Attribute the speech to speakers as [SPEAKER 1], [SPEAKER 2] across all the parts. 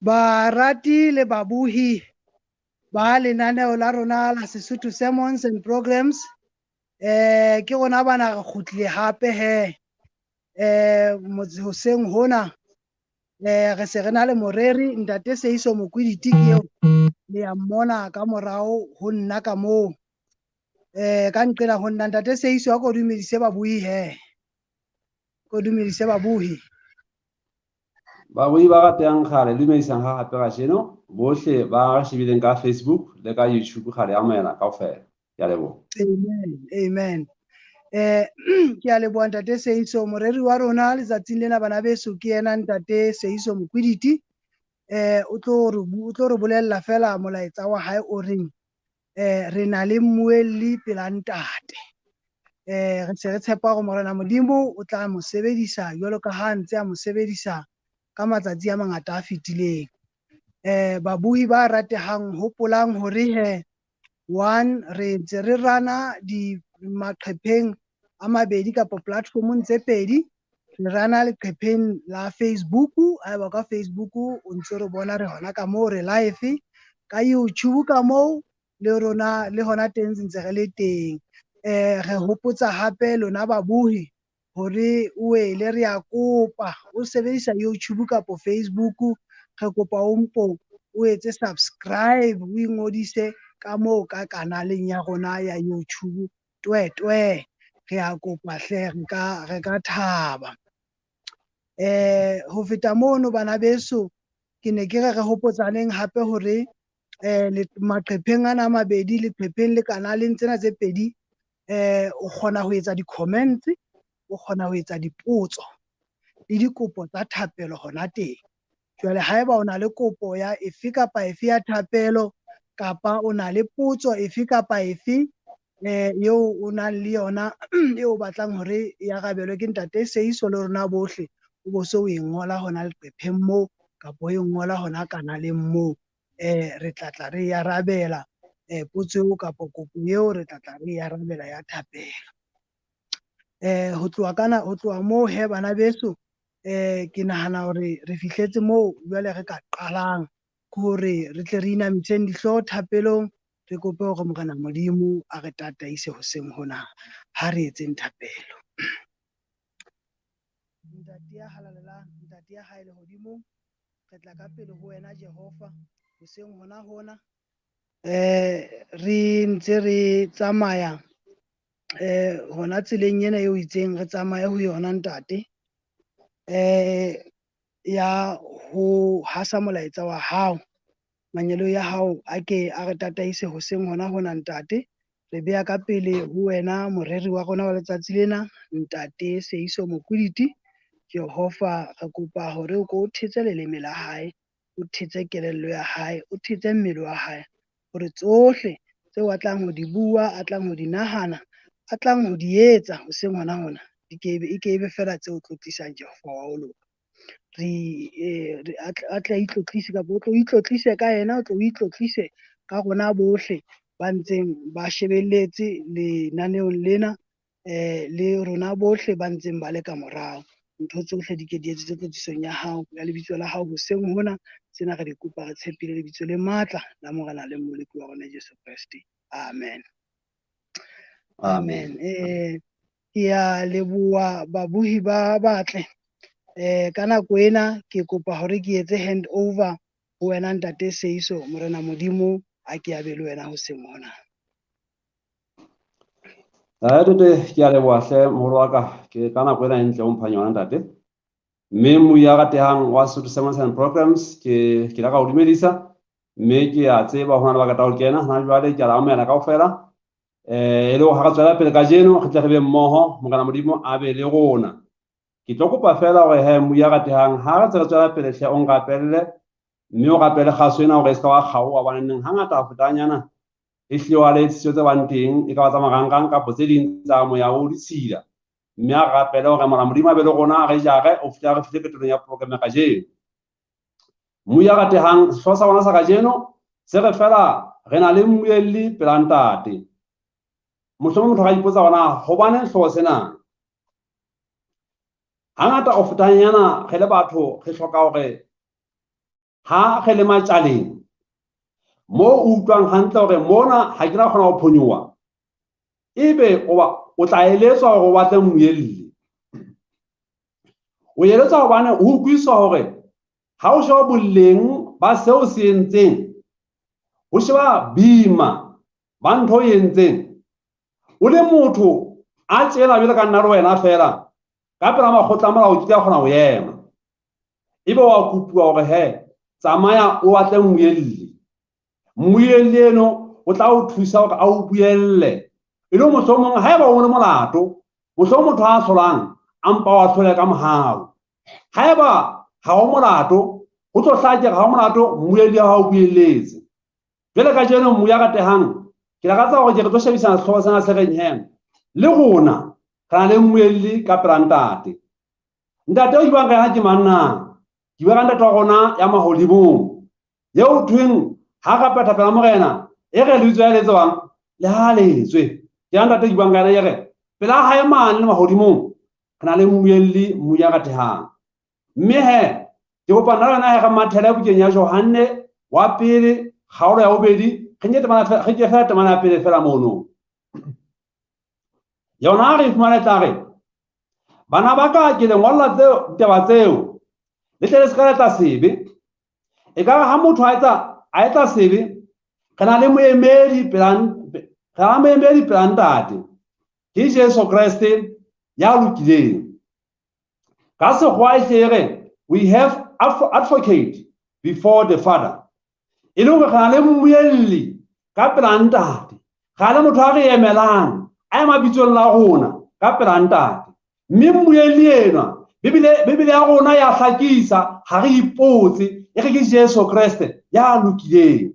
[SPEAKER 1] Barati le babohi ba lenaneo la rona la Sesotho Sermons and Programs, ke rona bana re kgutlile hape he motse hoseng hona. Re se re na le moreri Ntate Seiso Mokwiditi, ke eo le ya mmona ka morao ho nna ka moo. Ka nqela ho nna Ntate Seiso, a ko dumedise babohi he, ko dumedise babohi.
[SPEAKER 2] Babohi ba ratehang kgale, dumedisang ha hape kajeno bohle ba shebileng ka Facebook le ka YouTube, kgale amohela kaofela, ke a leboha.
[SPEAKER 1] Amen, amen. Ke a leboha Ntate Seiso. Moreri wa rona letsatsing lena, bana beso, ke yena Ntate Seiso Mokwiditi. O tlo re bolella fela molaetsa wa hae o reng re na le mmuelli pela Ntate. Re se re tshepa hore Morena Modimo o tla mo sebedisa jwalo ka ha ntse a mo sebedisa ka matsatsi a mangata a fetileng. Babohi ba ratehang, hopolang hore he one re ntse re rana di maqepheng a mabedi kapa platformong tse pedi. Re rana leqepheng la Facebook, haeba ka Facebook o ntse re bona re hona ka moo, re live ka YouTube ka moo le rona le hona teng ntse re le teng. Re hopotsa hape lona babohi hore o ele re a kopa o sebedisa YouTube kapa Facebook, re kopa o mpo o etse subscribe, o ingodise ka moo ka kanaleng ya rona ya YouTube twetwe. Re a kopa hle, re ka thaba. Ho feta mono, bana beso, ke ne ke re re hopotsaneng hape hore maqepheng ana a mabedi, leqepheng le kanaleng tsena tse pedi, o kgona ho etsa di-comments, o kgona ho etsa dipotso le dikopo tsa thapelo hona teng. Jwale haeba o na le kopo ya efe kapa efe ya thapelo, kapa o na le potso efe kapa efe eo o nang le yona eo o batlang hore e arabelwe ke Ntate Seiso le rona bohle, o bo so o e ngola hona leqepheng moo kapa o e ngola hona kanaleng moo, re tla tla re e arabela potso eo kapa kopo eo, re tla tla re e arabela ya thapelo. Ho tloha kana, ho tloha moo he, bana beso, ke nahana hore re fihletse moo jwale re ka qalang ke hore re tle re inamiseng dihlooho thapelong, re kope hore Morena Modimo a re tataise hoseng hona. Ha re etseng thapelo. Ntate ya halalelang, Ntate ya hae lehodimong, re tla ka pele ho wena Jehova hoseng hona hona. Re ntse re tsamaya hona tseleng ena eo itseng re tsamaye ho yona, Ntate, ya ho hasa molaetsa wa hao. Mangeloi ya hao a ke a re tataise hoseng hona hona, Ntate. Re beha ka pele ho wena moreri wa rona wa letsatsi lena, Ntate Seiso Mokwiditi. Jehova, re kopa hore o ko o thetse leleme la hae, o thetse kelello ya hae, o thetse mmele wa hae, hore tsohle tseo a tlang ho di bua, a tlang ho di nahana, a tlang ho di etsa hoseng hona hona, di ke e ke be fela tseo tlotlisang Jehova wa ho loka. Re a tle a itlotlise kapa o tlo itlotlise ka yena, o tlo o itlotlise ka rona bohle ba ntseng ba shebelletse lenaneong lena, le rona bohle ba ntseng ba le ka morao. Ntho tsohle di ke di etsetswe tlotlisong ya hao, ya lebitso la hao hoseng hona. Tsena re di kopa re tshepile lebitso le matla la Morena le Mmoloki wa rona Jesu Kreste. Amen. Amen. Ke a leboha babohi ba batle. Ka nako ena ke kopa hore ke etse hand over ho wena Ntate Seiso. Morena Modimo a ke a be le wena hoseng hona.
[SPEAKER 2] Ntate, ke a leboha hle, moholo wa ka, ke ka nako ena e ntle o mphang yona, ntate. Mme moya ratehang wa Sesotho Sermons and Programs, ke la ka o dumedisa, mme ke a tseba ho na le ba qeta ho kena hona jwale, ke a la amohela kaofela. E le hore ha re tswela pele kajeno re tle re be mmoho, Morena Modimo a be le rona. Ke tlo kopa fela hore he moya ratehang, ha re ntse re tswela pele hle o nrapelle, mme o rapele kgaso ena hore e se ka wa kgaoha, hobane neng hangata ho fetanyana e hlile wa le tshiso tse bang teng, e ka ba tsa marangrang kapa tse ding tsa moya o ditshila. Mme a rapele hore Morena Modimo a be le rona, a re jare o fihle re fihle qetellong ya program ya kajeno. Moya ratehang, sehlooho sa rona sa kajeno se re fela re na le mmuelli pela Ntate. Mohlomong motho a ka ipotsa hore na hobaneng hlooho sena. Hangata o fetanyana re le batho re hloka hore Ha re le matjaleng mo o utlwang hantle hore mona ha ke na kgona ho phonyoha, ebe o tla eletswa hore o batle mmuelli. O eletswa hobane o utlwiswa hore ha o sheba boleng ba seo se entseng, ho sheba boima ba ntho e entseng, o le motho a tjena jwalo ka nna le wena feela, ka pela makgotla a molao o ke kgona ho ema. Ebe wa kopuwa hore he, tsamaya o batle mmuelli. Mmuelli eno o tla o thusa hore a o buelle. E le mohlomong haeba o le molato, mohlomong motho a hlolang a mpa wa hlole ka mohau. Haeba ha o molato, ho tlo hlake ha o molato, mmuelli ha o buelletse. Jwale kajeno mmu ya ratehang, ke lakatsa hore ke re tlo shebisana sehlooho sena se reng he, le rona re na le mmuelli ka pela ntate. Ntate o buang ka yena ke mang na? Ke bua ka ntate wa rona ya mahodimong, eo thweng ha ka phetha pela morena, e re lebitso ya le tsebang, le ha letswe. Ke ya ntate ke buang ka yena, e re pela hae mane le mahodimong re na le mmuelli, mmu ya ratehang. Mme he, ke kopa nna le wena he re mathele bukeng ya Johanne wa pele, kgaolo ya bobedi, re nke temana re nke fela temana ya pele fela mono. Yona re fumane tla re, bana ba ka ke le ngolla tseo, ditaba tseo, le tle le se ka la etsa sebe. Ekare ha motho a etsa sebe, re na le moemedi pela re na le moemedi pela ntate, ke Jesu Kreste ya lokileng. Ka sekgowa e hle e re, we have advocate before the Father. E le hore re na le mmuelli ka pela ntate, re na le motho a re emelang, a ema bitsong la rona ka pela ntate. Mme mmuelli enwa, Bibele ya rona ya hlakisa, ha re ipotse, e re ke Jesu Kreste ya lokileng.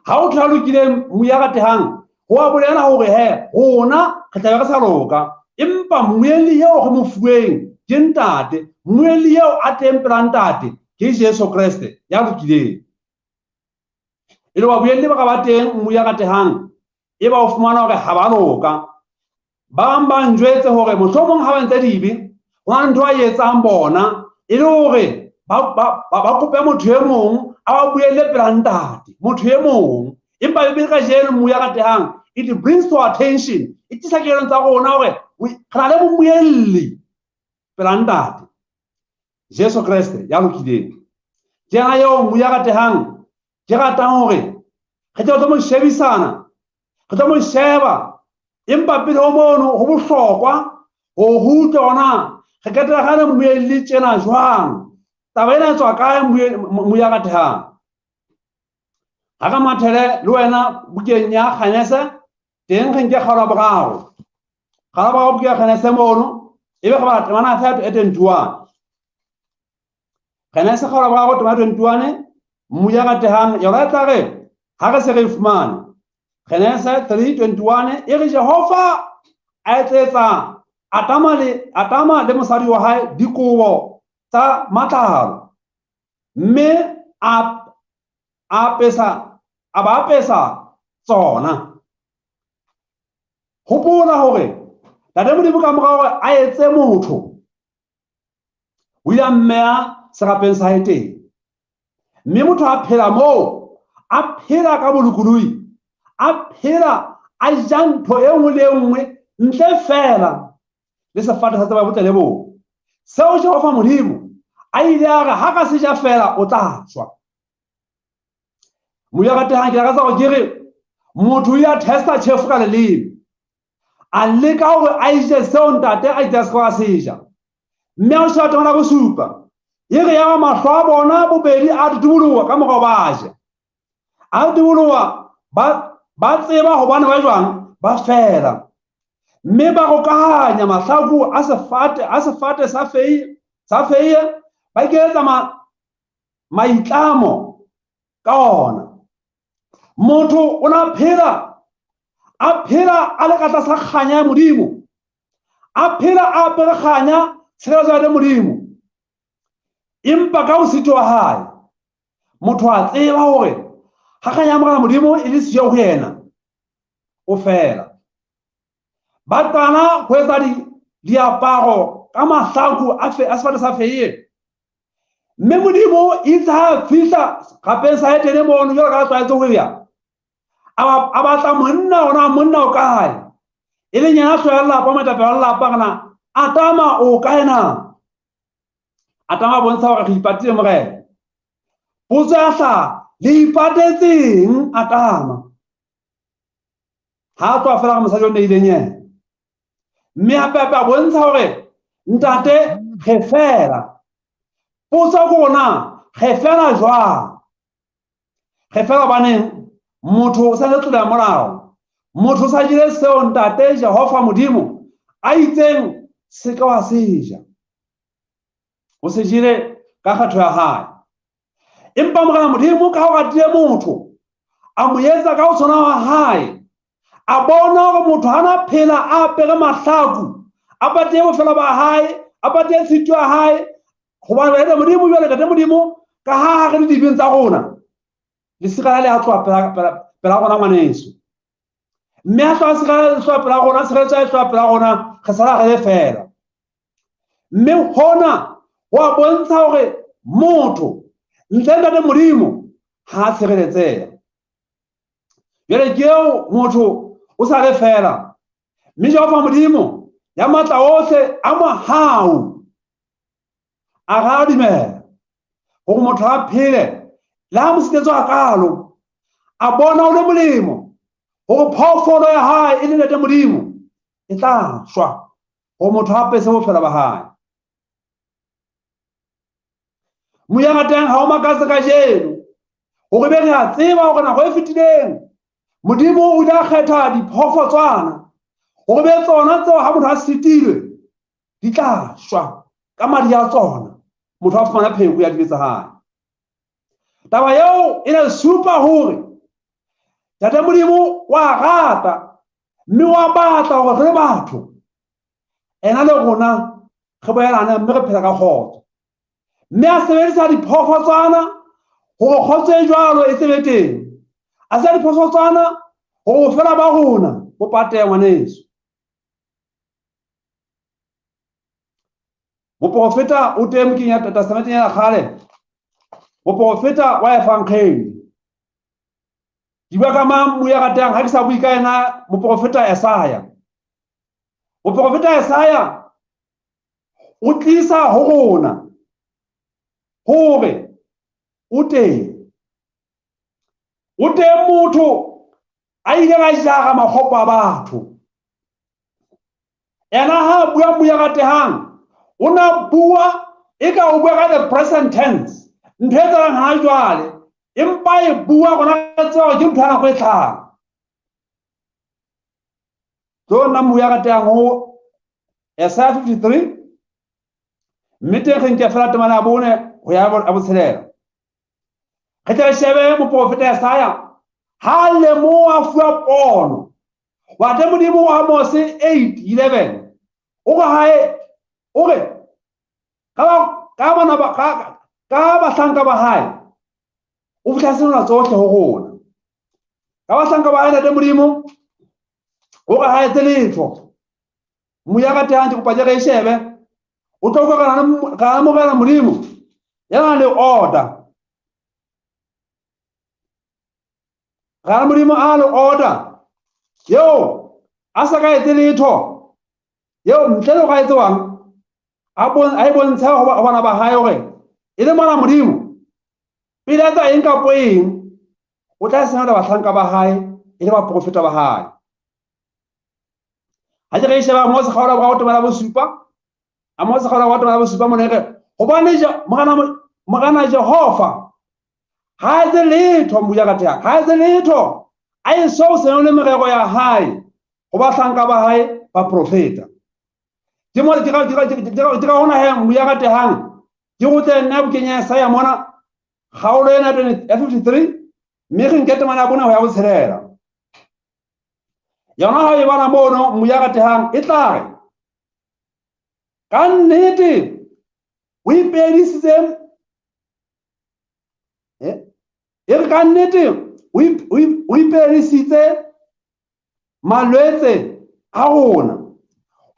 [SPEAKER 2] Ha o tla lokileng, mmu ya ratehang, ho a bolela hore he, rona re tla be re sa loka. Empa mmuelli eo re mo fuweng ke ntate, mmuelli eo a teng pela ntate ke Jesu Kreste ya lokileng. E le babuelli ba ka ba teng mmu ya ratehang, e ba o fumana hore ha ba loka. Ba bang ba njwetse hore mohlomong ha ba entse dibe, ho na le ntho ba e etsang bona, e le hore ba kope motho e mong a ba buelle pela ntate, motho e mong. Empa Bibele kajeno mmu ya ratehang, it brings to attention, e tlisa kelellong tsa rona hore re na le mmuelli pela ntate, Jesu Kreste ya lokileng. Ke yena eo mmu ya ratehang, ke ratang hore re tle re tlo mo shebisana, re tlo mo sheba. Empa pele ho mono ho bohlokwa ho utlwa hore na re qetela re le mmuelli tjena jwang. Taba ena e tswa kae mmu ya ratehang? Ha re mathele le wena bukeng ya Genese, teng re nke kgaolo ya boraro. Kgaolo ya boraro bukeng ya Genese mono, ebe re bala temana ya e 21. Genese kgaolo ya boraro temana 21, mmu ya ratehang, yona e tla re ha re se re e fumane. Genese 3:21 e re Jehova a etsetsa Adama le mosadi wa hae dikobo tsa matlalo, mme a ba apesa tsona. Hopola hore Ntate Modimo ka mora hore a etse motho, o ile a mmeha serapeng sa hae teng. Mme motho a phela moo, a phela ka bolokolohi, a phela a ja ntho e nngwe le e nngwe ntle feela le sefate sa tseba botle le bobe. Seo Jehova Modimo a ile a re ha ka se ja feela o tla shwa. Moya ratehang, ke lakatsa hore ke re motho o ile a testa tjhefo ka leleme, a leka hore a ije seo ntate a ile a se ka se ja. Mme a o sheba temana bosupa, e re yaba mahlo a bona bobedi a tutuboloha ka morao ba ja. A tutuboloha, ba tseba hobane ba jwang, ba fela. Mme ba rokahanya mahlaku a sefate, a sefate sa feiye, sa feiye, ba iketsetsa maitlamo ka ona. Motho o na phela, a phela a le ka tlasa kganya ya Modimo, a phela a apere kganya tshireletso ya Modimo. Empa ka ho sitwa hae, motho a tseba hore ha kganya ya Morena Modimo e le siyo ho yena, o fela. Ba qala ho etsa diaparo ka mahlaku a sefate sa feiye. Mme Modimo itse ha fihla gapeng sa Edene mono jwalo ka tlwaetse ho ya, a batla monna ona, monna o kae? E leng yena hlooho ya lelapa, moetapele wa lelapa, kana Adama o kae na? Adama a bontsha hore re ipatile Morena. Potso ya hlaha, le ipatetseng Adama? Ha a tloha fela ka mosadi o neileng yena. Mme hape hape a bontsha hore ntate re fela. Potso ke hore na re fela jwang? Re fela hobaneng motho o sa le tlolo ya molao. Motho o sa jele seo ntate Jehova Modimo a itseng se ka wa se ja. O se jele ka kgetho ya hae. Empa Morena Modimo ka ho ratile motho, a mo etsa ka ho tshwana wa hae. A bona hore motho hana phela a apere mahlaku, a patile bofelo ba hae, a patile tshito ya hae. Hobane ntate Modimo jwale, ntate Modimo, ka ha re le dibeng tsa rona, lesira le a tloha pela rona ngwaneso. Mme a tloha sira le tloha pela rona, tshireletso ya tloha pela rona, re sala re le fela. Mme hona ho a bontsha hore motho ntle le ntate Modimo ha a tshireletseha. Jwale ke eo motho o sa le fela. Mme Jehova Modimo ya matla ohle a mohau a ra dumela hore motho a phele le ha mosebetsi wa kalo, a bona o le molemo hore phoofolo ya hae e le ntate Modimo e tla shwa hore motho a pese bophelo ba hae. Moya ratang ha o makatse kajeno hore be re a tseba hore nako e fetileng Modimo o ile a kgetha diphoofotswana hore be tsona tseo ha motho a sitilwe di tla shwa ka madi a tsona, motho a fumana pheko ya dibe tsa hae. Taba eo e ne supa hore Ntate Modimo wa rata mme wa batla hore re le batho ena le rona re boelane mme re phela ka kgotso. Mme a sebedisa diphoofotswana hore kgotso e jwalo e tsebe teng. A sebedisa diphoofotswana hore bofela ba rona bo patehe ngwaneso. Moprofeta o teng bukeng ya Testamenteng ya kgale, moprofeta wa Evangeli. Ke bua ka mang moya ratang ha ke sa bue ka yena moprofeta Esaya. Moprofeta Esaya o tlisa ho rona hore o teng. O teng motho a ileng a jara makgopo a batho. Ena ha bua moya ratehang, o na bua e ka o bua ka the present tense, ntho e tsalang ha jwale, empa e bua rona re tseba hore ke ntho ya nako e tlang. Tlo nna moya ratehang ho Isaiah 53, mme teng re nke fela temana ya bone ho ya ya botshelela. Re tle re shebe moprofeta Isaiah ha lemoha fuwa pono. Wa te Modimo wa Mose 8:11 o re hae, o re ka bana ba, ka bahlanka ba hae o fihla senola tsohle ho rona. Ka bahlanka ba hae ntate Modimo o re ha etse letho. Moya ratehang ke kopa ke re e shebe. O tlo utlwa ra amogela Modimo ya nang le order. Ra Modimo a le order eo a sa ka etse letho eo ntle le go a etsewang a e bontsha ho bana ba hae hore e le mona Modimo pele a etsa eng kapo eng o tla senola bahlanka ba hae e le baprofeta ba hae. Ha ke re sheba Mose kgaola boraro temana bosupa, a Mose kgaola boraro temana bosupa mona e re hobane Morena Jehova ha etse letho, mbuya ka thea, ha etse letho a e so senole merero ya hae ho bahlanka ba hae baprofeta. Ke mo ke ka hona he mbuya ka thehang ke go tle nna bukeng ya Isaiah mona kgaolo ena ya 53 mme re nke temana ya bone ho ya botshelela. Yona ha e bana mono mbuya ka thehang e tla re ka nnete o ipedisitse e re ka nnete o ipedisitse malwetse a rona,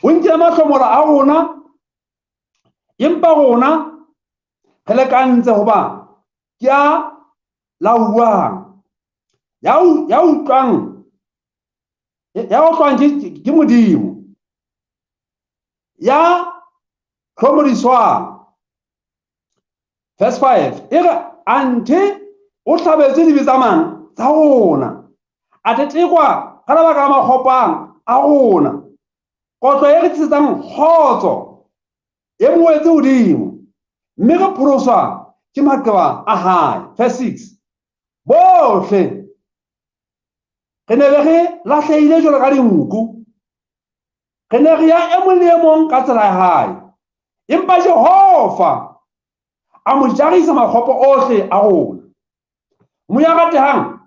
[SPEAKER 2] o nkile mahlomola a rona, empa rona Re lekantse hoba ke a lauwang. Ya utlwang, ya utlwang ke Modimo. Ya hlomodiswang. Verse 5, e re anthe o hlabetswe dibe tsa mang? Tsa rona. A tetekwa ka lebaka la makgopang a rona. Kotlo e re tlisetsang kgotso e mo wetse hodimo, mme re pholoswa ke maqeba a hae. Verse 6, bohle re ne re lahlehile jwalo ka dinku, re ne re ya e mong le e mong ka tsela ya hae, empa Jehova a mo jarisa makgopo ohle a rona. Moya ratehang,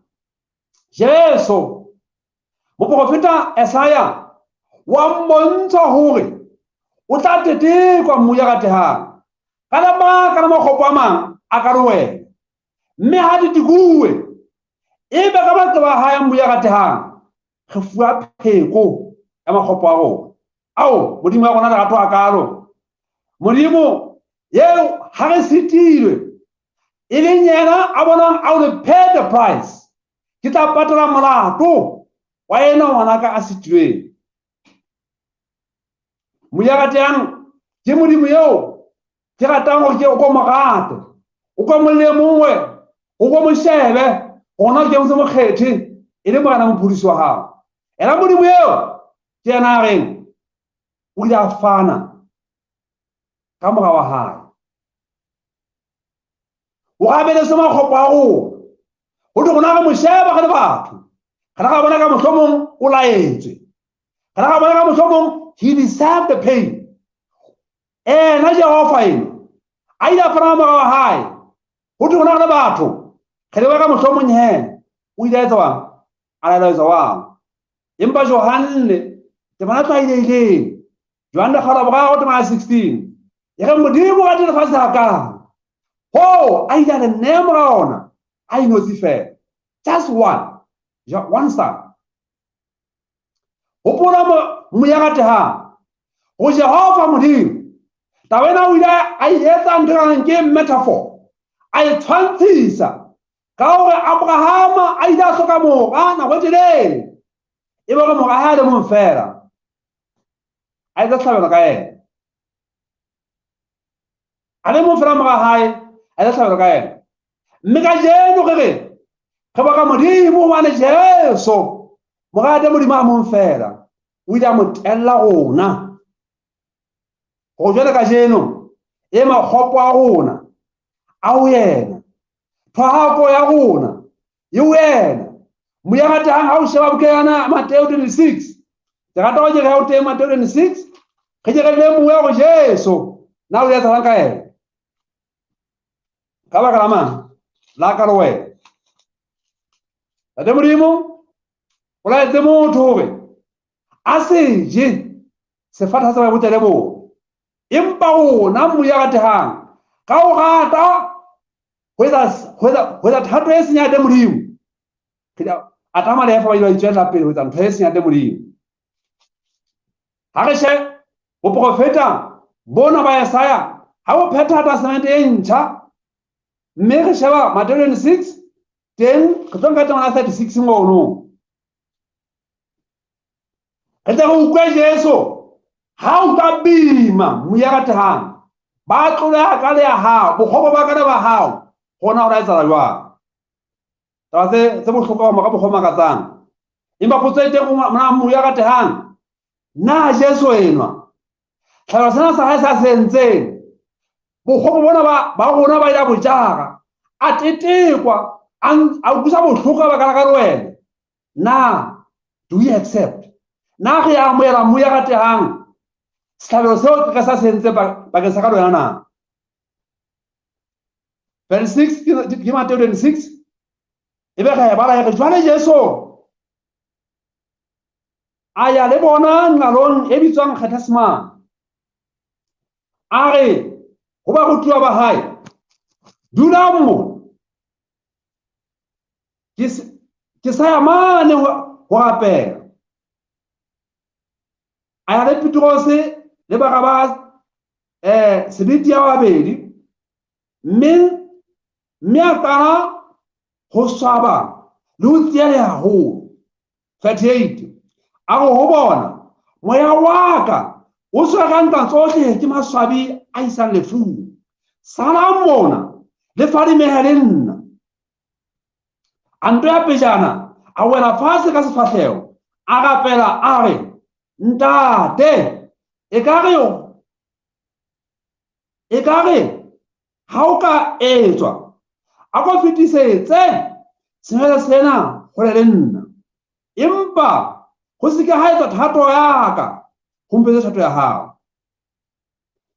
[SPEAKER 2] Jesu, moprofeta Esaya wa mmontsha hore o tla tetekwa moya ratehang ka lebaka la makgopo a mang a ka le wena, mme ha tetekuwe ebe ka maqeba a hae moya ratehang re fuwa pheko ya makgopo a rona. Ao Modimo wa rona lerato a kalo, Modimo eo ha re sitilwe e leng yena a bonang a will pay the price, ke tla patala molato wa ena ngwanaka a sitilweng. Moya ratehang ke Modimo eo ke ratang hore ke o ko mo rate, o ko mo lemohe, o ko mo shebe, hona ke ntse mo kgethe e le Morena mopholosi wa hao. Ena Modimo eo ke yena a reng o ile a fana ka mora wa hae. O rabeletse makgopo a rona. Ho thwe rona re mo sheba re le batho, re ra bona ka mohlomong o laetswe, re ra bona ka mohlomong he deserved the pain. Ena Jehova ena a ile a fana ka mora wa hae. Ho thwe rona re le batho re leba ka mohlomong he o ile a etsa jwang? A laela etsa jwang? Empa Johanne temana tlwaelehileng, Johanne kgaolo ya boraro temana ya 16, e re Modimo wa lefatshe hakalo ho a ile a le neya mora ona a inotsi fela, just one, one son. Hopola moya ratehang ho Jehova Modimo, taba ena o ile a e etsa ntho e kang ke metaphor, a e tshwantshisa ka hore Abrahama a ile a hloka mora nako e telele, e be hore mora hae a le mong fela a etsa sehlabelo ka yena, a le mong fela mora hae a etsa sehlabelo ka yena. Mme kajeno re re re boka Modimo hobane Jesu mora wa Modimo a mong fela o ile a mo tella rona, hore jwale kajeno e makgopo a rona a ho yena, thohako ya rona e ho yena. Moya ratehang ha o sheba buka yana Mateo 26, ke rata hore ke re ha o teng Mateo 26, re ke re lemohe hore Jesu na o etsahalang ka yena. Ka baka la mang? La ka le wena. Ntate Modimo o laetse motho hore a se je sefate sa botle le bobe, empa rona moya ratehang ka ho rata ho etsa thato e seng ya ntate Modimo, Adama le Eva ba ile ba itswella pele ho etsa ntho e seng ya ntate Modimo. Ha re she boprofeta bona ba Esaya ha bo phetha testamente e ntjha, mme re sheba Mateo 26 teng re tlo nka temana 36 mono, re tle re utlwe Jesu ha o ka bima moya ratehang ba tloleha ka le ya hao, bokgopo ba ka le ba hao, hona ho la etsahala jwang? Taba tse bohlokwa ka mokgwa o makatsang. Empa potso e teng mona moya ratehang, na Jesu enwa tlhalo sena sa hae sa se entseng, bokgopo bona ba rona ba ile a bo jara, a tetekwa, a utlwisa bohloko ka baka la ka le wena, na do we accept? Na re amohela moya ratehang sehlabelo seo ke sa se entseng bakeng sa ka le wena na? Verse 6 ke Mateo 26, e be re e bala e re jwale Jesu a ya le bona nqalong e bitswang Gethsemane, a re ho barutuwa ba hae, dulang mo, ke sa ya mane ho rapela. A ya le Petrose le bara ba Sebedi ya babedi. Mme a qala ho swaba le ho tsieleha haholo. 38 a re ho bona, moya wa ka o tshwere ka nqa tsohle ke maswabi a isang lefung. Salang mona le fadimehe le nna. A nto ya pejana a wela fatshe ka sefahleho, a rapela a re, Ntate, ekare ha o ka etswa, a ko fetisetse senwelo sena hole le nna. Empa ho se ke ha etswa thato ya ka, ho mpe thato ya hao.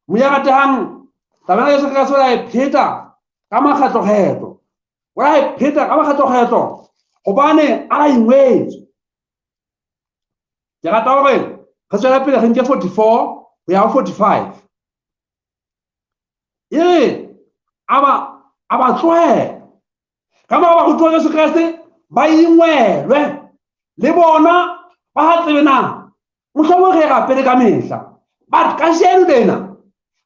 [SPEAKER 2] Moya ratehang, taba ena Jesu Kreste o la e pheta ka makgetlokgetlo. O la e pheta ka makgetlokgetlo hobane a la ingwetswe. Ke rata hore re tswele pele re nke 44 ho ya ho 45. E re a ba tlohela. Ka mora barutiwa Jesu Kreste ba ingwelwe le bona ba ha tsebe na mohlomong re rapele ka mehla. But kajeno lena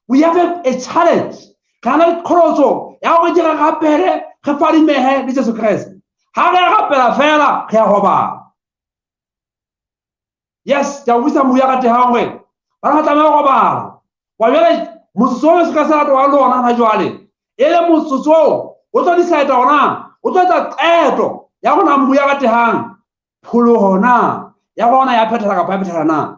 [SPEAKER 2] we have a challenge. Re na le qholotso ya hore ke re rapele re fadimehe le Jesu Kreste. Ha re rapela fela re a robala. Yes, ke a utlwisa moya ratehang hore ba re tlameha ho robala. Wa jwale motsotso o Jesu Kreste a tlo wa lona hona jwale, e le motsotso oo o tlo decide hore o tlo etsa qeto ya rona moya ratehang pholoho na ya rona ya phethela kapa ya phethela na.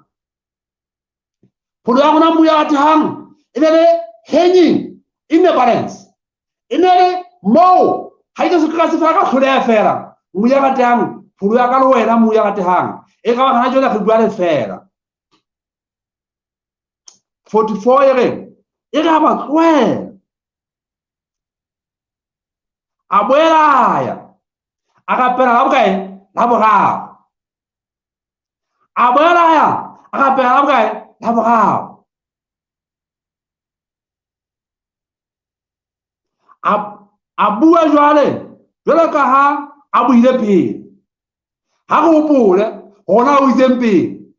[SPEAKER 2] Pholoho ya rona moya ratehang e ne le hanging in the balance. E ne le moo ha Jesu Kreste fela ka hloleha fela moya ratehang pholoho ya ka le wena moya ratehang e ka ba hona jwale re bua le fela. 44 e re ha ba tlohela. A boela a ya a rapela la bokae? La boraro. A boela a ya a rapela la bokae? La boraro. A bua jwale jwalo ka ha a buile pele. Ha re hopole hona o itseng pele.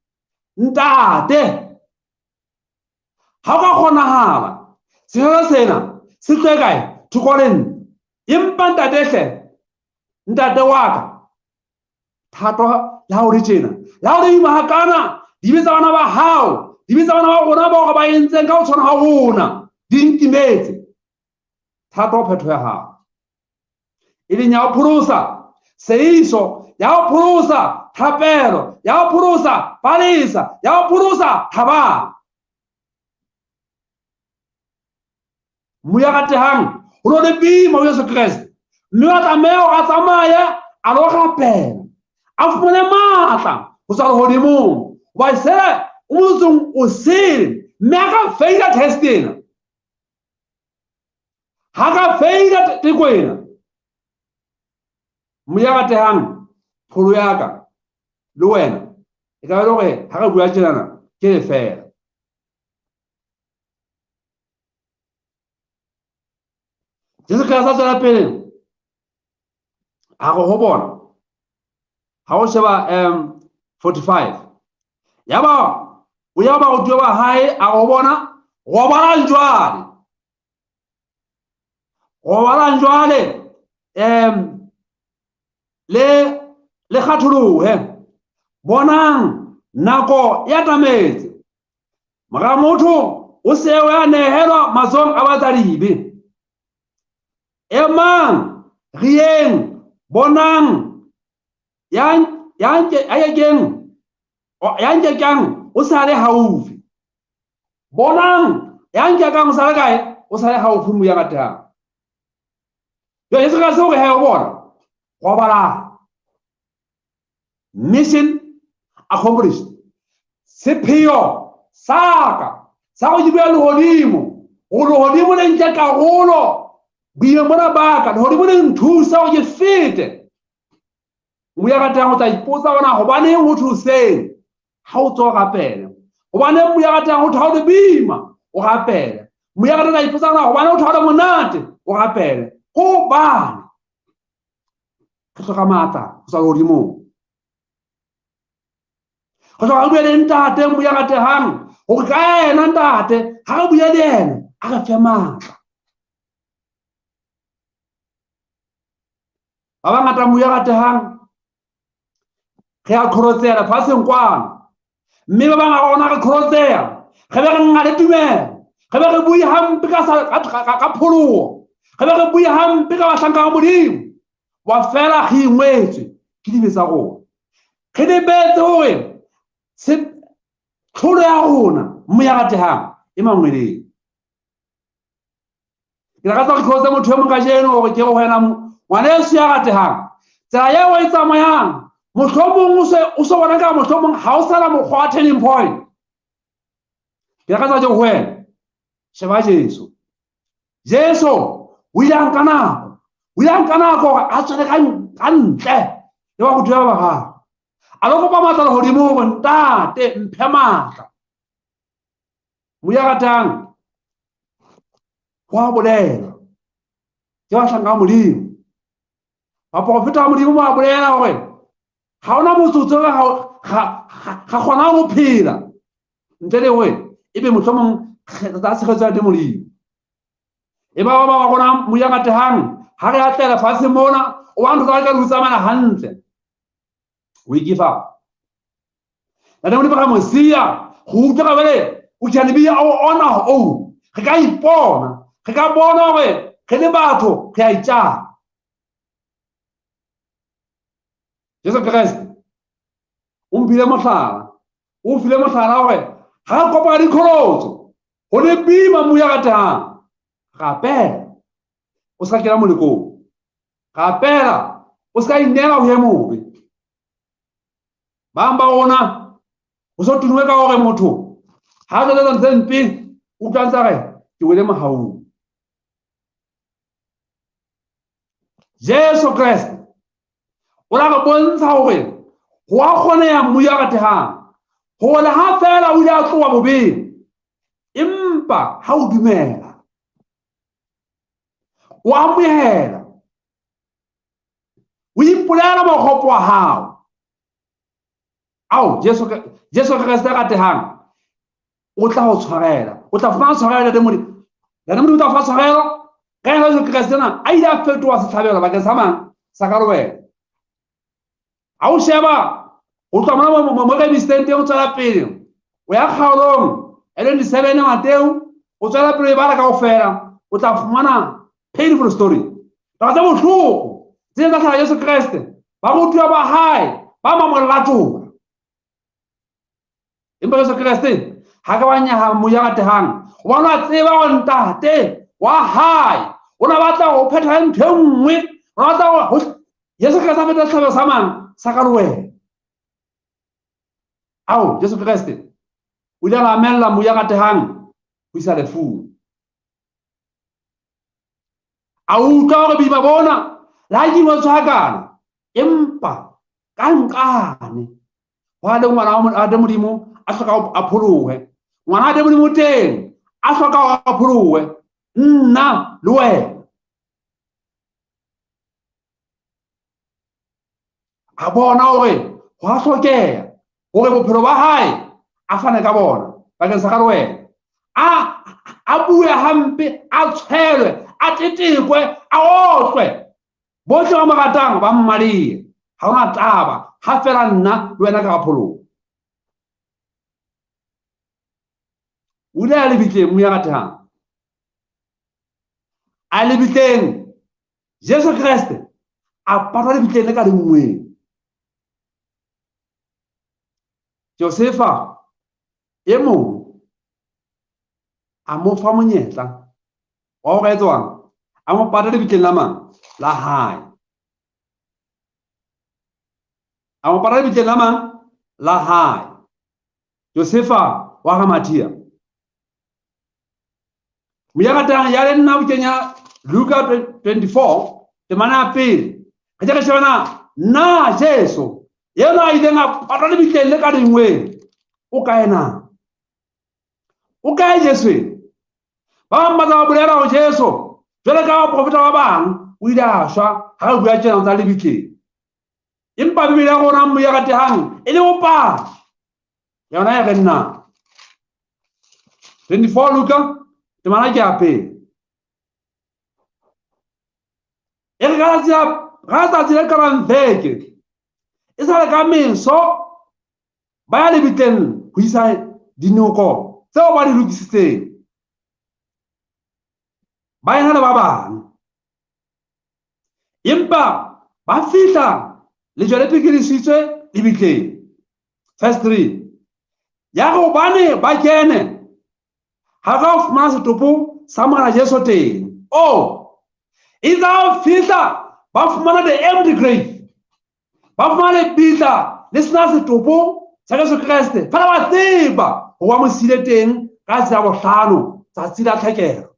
[SPEAKER 2] Ntate, ha o ka kgonahala sehelo sena se tlohe kae? Thoko le nna. Empa ntate hle, ntate wa ka, thato le ha o le tjena, le ha o le ima hakana, dibe tsa bana ba hao, dibe tsa bana ba rona bao re ba entseng ka ho tshwana ha rona, di nkimetse. Thato phetho ya hao. E leng ya ho pholosa seiso, ya ho pholosa thapelo, ya ho pholosa palesa, ya ho pholosa thabang. Moya ratehang, ho no le boima ho Jesu Kreste. Mme wa tlameha hore a tsamaye a lo rapela, a fumane matla ho tswa lehodimong. Hoba sele o motsotsong o sele, mme a ka feila test ena. Ha ka feila teko ena. Moya ratehang, pholo ya ka le wena e ka ba le hore ha re bua tjenana ke lefeela. Jesu Kreste a tswela pele a re ho bona, ha o sheba 45 yaba o ya barutiwa ba hae a re ho bona, robalang jwale, robalang jwale, le kgatholohe, bonang nako e atametse, mora motho o se o a nehelwa matsohong a baetsadibe. Emang re yeng, bonang ya nkekang o sa le haufi. Bonang ya nkekang o sa le kae? O sa le haufi moya ratehang. Jwale Jesu Kreste o re he o bona, robala. Mission accomplished. Sepheo sa ka sa go ke bua lehodimo, gore lehodimo le nke karolo boimeng bona ba ka, lehodimo le nthusa gore ke fete. Moya ratehang o tla ipotsa hore na hobaneng ho thwe hoseng ha o tswa o rapele, hobaneng moya ratehang ho thwe ha o le boima o rapele, moya ratehang o tla ipotsa hore na hobaneng ho thwe ha o le monate o rapele. Hobane re hloka matla ho tswa lehodimong. Re hloka re bue le ntate moya ratehang, hore ka yena ntate ha re bue le yena a re fe matla. Ba bangata moya ratehang re a kgorotseha lefatsheng kwano, mme ba bang rona re kgorotseha re be re nna le tumelo, re be re bue hampe ka pholoho, re be re bue hampe ka bahlanka ba Modimo, wa fela re ingwetswe ke dibe tsa rona. Re lebetse hore tlholo ya rona moya ratehang e mangweleng. Ke lakatsa re kgotse motho e mong kajeno hore ke re wena ngwaneso ya ratehang, tsela eo e tsamayang mohlomong o se bona ka mohlomong ha o sala mokgwa wa turning point. Ke lakatsa ke ho wena, sheba Jesu. Jesu o ile a nka nako, o ile a nka nako hore a tswele ka ntle le barutiwa ba gagwe, a lo kopa matla lehodimo hore ntate mphe matla. Moya ratang wa bolela ke bahlanka ba Modimo, baprofeta ba Modimo ba bolela hore ha ona motsotso ga kgona ho phela ntle le hore ebe mohlomong tsa tshegetso ya Modimo. E ba ba rona moya ratehang ha re atlela fatshe mona, o wa ntho tsa ka di tsamaya hantle, we give up. Ntate Modimo ka mosia go utlwa ka bele o can be our on our own. Re ka ipona, re ka bona hore re le batho re a itjala. Jesu Kreste o mphile mohlala, o file mohlala hore ha re kopana dikholotso ho le bima moya ratehang, rapela o ska kena molekong, rapela o ska inela ho e mobe. Bang ba rona o so tunuwe ka hore motho ha a tla tse mpe o utlwa ntse re ke wele mohaung. Jesu Kreste o la re bontsha hore ho a kgoneha moya ratehang hore le ha fela o ile a tloha bobeng, empa ha o dumela o amohela o ipolela mokgopo wa hao, ao Jesu Kreste ratehang o tla ho tshwarela, o tla fumana tshwarelo le Modimo. Ntate Modimo o tla fa tshwarelo ka yena Jesu Kreste na a ile a fetoha sehlabelo bakeng sa mang? Sa ka le wena. Ha o sheba ho tloha mona mo re bitseng teng, o tswela pele o ya kgaolong e leng 7 Mateo, o tswela pele e bala kaofela, o tla fumana painful story. Taba tse bohloko tse tsa hlaha Jesu Kreste, barutiwa ba hae ba mamolatola. Empa Jesu Kreste ha ka ba nyaha moya ratehang, hobane a tseba hore ntate wa hae o na batla ho phetha ntho e nngwe, o na batla ho Jesu Kreste a feta sehlabelo sa mang? Sa ka le wena. Ao, Jesu Kreste o ile a amella moya ratehang ho isa lefung. A utlwa hore boima bona le ha ke ingwetswe hakana, empa ka nkane ho le ngwana wa Modimo a hloka a pholohe, ngwana wa Modimo teng a hloka a pholohe, nna le wena. A bona hore ho a hlokeha hore bophelo ba hae a fane ka bona bakeng sa ka le wena. A bue hampe, a tshwelwe, a tetekwe, a otlwe, bohle ba mo ratang ba mmalie. Ha hona taba, ha fela nna le wena ka pholoho. O ile a lebitleng moya ratehang, a lebitleng Jesu Kreste a patwa lebitleng le ka lengweng. Josefa e mong a mo fa monyetla wa hore etswang, a mo pata lebitleng la mang? La hae. A mo pata lebitleng la mang? La hae. Josefa wa Arimathea. Moya ratang ya le nna bukeng ya Luka 24 temana ya pele, re tle re shebe na Jesu yena a ileng a patwa lebitleng le ka lengweng o kae na? O kae Jesu? Ba bang ba tla ba bolela ho Jesu jwale ka baprofeta ba bang o ile a shwa ha re bua tjena tsa lebitleng. Empa Bibele ya rona moya ratehang e le bopaki yona e re nna 24 Luka temana ke ya pele. E re ka letsatsi la Ga tsatsi le qalang veke e sa le ka meso ba ya lebitleng ho isa dinoko tseo ba di lokisitseng, ba ena le ba bang. Empa ba fihla lejwe le pikirisitswe lebitleng. Verse 3. Ya re hobane ba kene, ha ka fumana setopo sa Morena Jesu teng. Oh, itse ha fihla ba fumana the empty grave, ba fumana lebitla le sena setopo sa Jesu Kreste. Fela ba tseba ho ba mo siile teng ka tsela bohlano tsatsi la tlhekelo.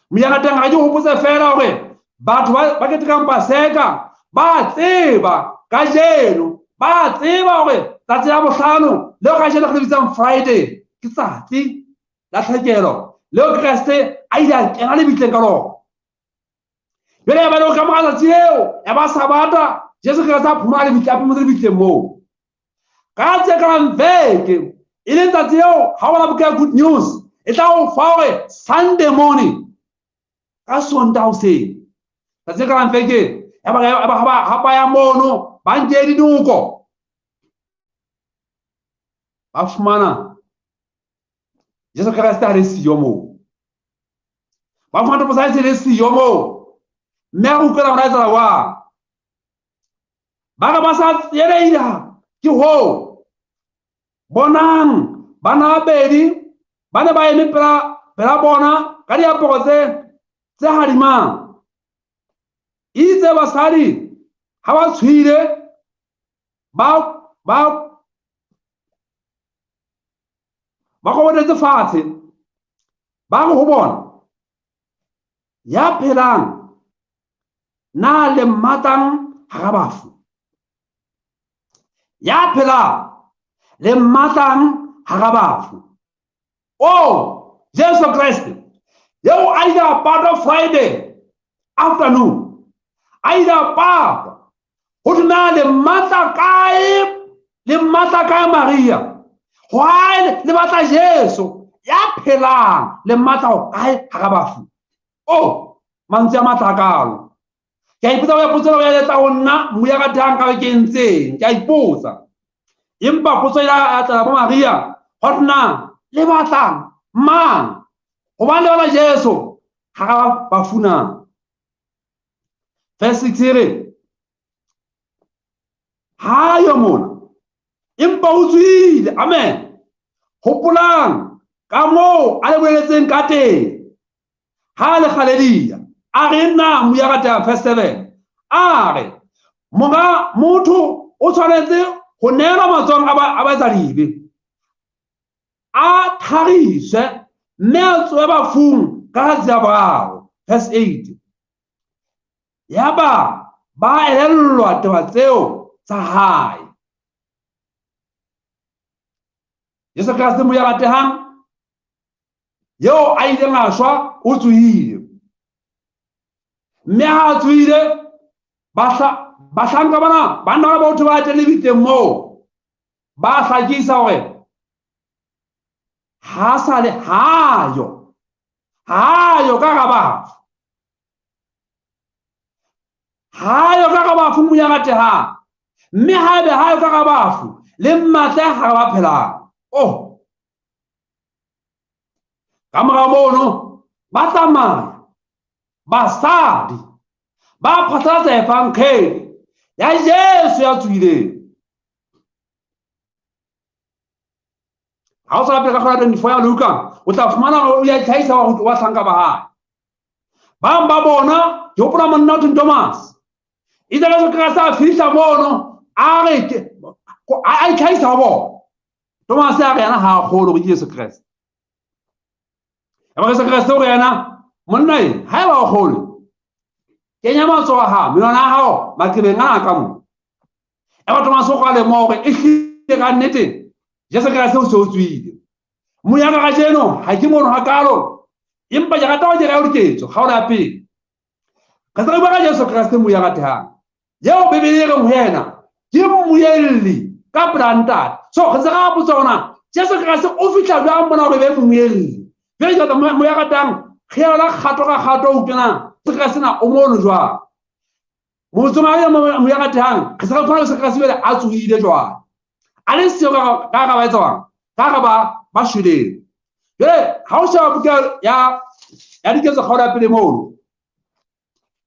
[SPEAKER 2] Monyana teng ga ke hopotse fela hore batho ba ketekang Paseka ba tseba kajeno, ba tseba hore tsatsi la bohlano leo kajeno re le bitsang Friday ke tsatsi la tlhekelo leo Kreste a ile a kena lebitleng ka lona. Jwale ya ba le ka mora tsatsi leo ya ba Sabata, Jesu Kreste a phumana lebitla, a phomotse lebitleng moo. Ka tse ka veke e leng tsatsi leo ha o bala buka ya Good News e tla o fa hore Sunday morning, ka Sontaha hoseng, tsatsi le ka veke ya ba ha ba ya mono ba nke dinoko, ba fumana Jesu Kreste a le siyo moo, ba fumana topo sa hae se le siyo moo, mme a utlwela hore a etsahala jwang. Ba re ba sa tsielehile ke hoo, bonang bana ba babedi ba ne ba eme pela bona ka diaparo tse hadimang. Itse basadi ha ba tshohile ba kgoboketse fatshe, ba re ho bona, ya phelang na le mmatlang hara bafu? Ya phelang le mmatlang hara bafu? Oh, Jesu Kreste eo a ile a patwa Friday afternoon, a ile a patwa ho thwe na le mmatla kae, le mmatla kae Maria? Why le batla Jesu ya phelang le mmatla ho kae hara bafu? Oh, mantswe a matla kalo. Ke a ipotsa hore potso ena o etsa ho nna moya ka tang ka ke entseng, ke a ipotsa. Empa potso ya tla bo Maria, hore na le batlang mang? Hobane le batla Jesu hara bafu na? Verse 6 e re, ha yo mona, empa o tswile. Amen. Hopolang ka moo a le boleletseng ka teng ha le Galilea, a re nna moya ka teng. Verse 7 a re, monga motho o tshwanetse ho neelwa matsohong a baetsadibe, a thariswe mme a tsohe bafung ka letsatsi la boraro. Verse 8 yaba ba elellwa taba tseo tsa hae. Jesu Kreste moya ratehang eo a ileng a shwa o tsohile, mme ha a tsohile bahlanka bana banna ba botho ba teng lebitleng moo ba hlakisa hore ha sa le hayo, hayo ka hara bafu, hayo ka hara bafu moya ratehang, mme haebe hayo ka hara bafu le mmatle hara ba phelang. Oh, ka mora mono ba tsamaya basadi ba phatlalatsa evangeli ya Jesu ya tswileng. Ha o tswela pele ka kgwedi ya 24 ya Luka, o tla fumana hore o ya itlhahisa wa hlanka ba hae. Bang ba bona, ke hopola monna o thweng Thomas. Itse Jesu Kreste a fihla mono, a re ke, a itlhahisa ho bona. Thomas a re yena ha a kgolwe hore ke Jesu Kreste. Eba Jesu Kreste o re yena, monna e, ha eba o kgolwe, kenya matsoho a hao, menwana ya hao maqebeng ana ka mo. Eba Thomas o kwale mo hore e hlile ka nnete Jesu Kreste o se o tswile. Moya ka kajeno ha ke mono hakalo, empa ke rata ho dira diketso kgaolo ya pele. Re se re bua ka Jesu Kreste moya ratehang, eo Bibele e reng ho yena ke mmuelli ka pela Ntate. So re se re botsa hore na Jesu Kreste o fihla jwang mona hore e be mmuelli. Jwale ke batla moya ratang Re ya kgato ka kgato o utlwana se sena o mono jwang. Motsomaya moya ratehang re se re fana se ka sebele a tsohile jwang. A le seo ka ka ba etsang ka ka ba shweleng. Jwale ha o sheba buka ya Diketso kgaolo ya pele mono.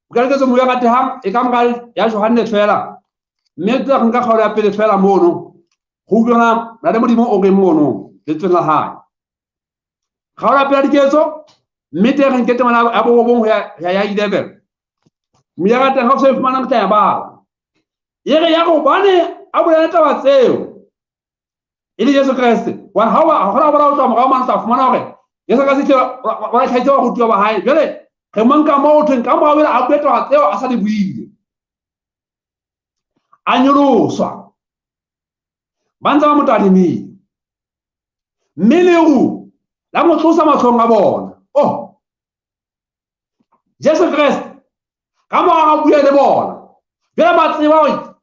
[SPEAKER 2] Buka ya Diketso moya ratehang e ka mora ya Johanne fela. Mme tla nka kgaolo ya pele fela mono. Ho utlwana la Modimo o reng mono lentsweng la hae. Kgaolo ya pele ya Diketso mme teng re nke temana ya borobong ho ya 11. Moya ratehang ha o se fumana motla ya bala. E re ya hobane a bolela taba tseo e le Jesu Kreste. Wa ha wa hona bona o tla morao mane tla fumana hore Jesu Kreste wa tlhaitse wa rutiwa ba hae. Jwale re mo nka moo thweng ka morao a bue taba tseo a sa di buile. A nyoloswa. Ba ntse ba mo tadimile. Mme leru la mo tlosa mahlong a bona. Oh. Jesu Kreste ka morao a bua le bona. Jwale ba tseba hore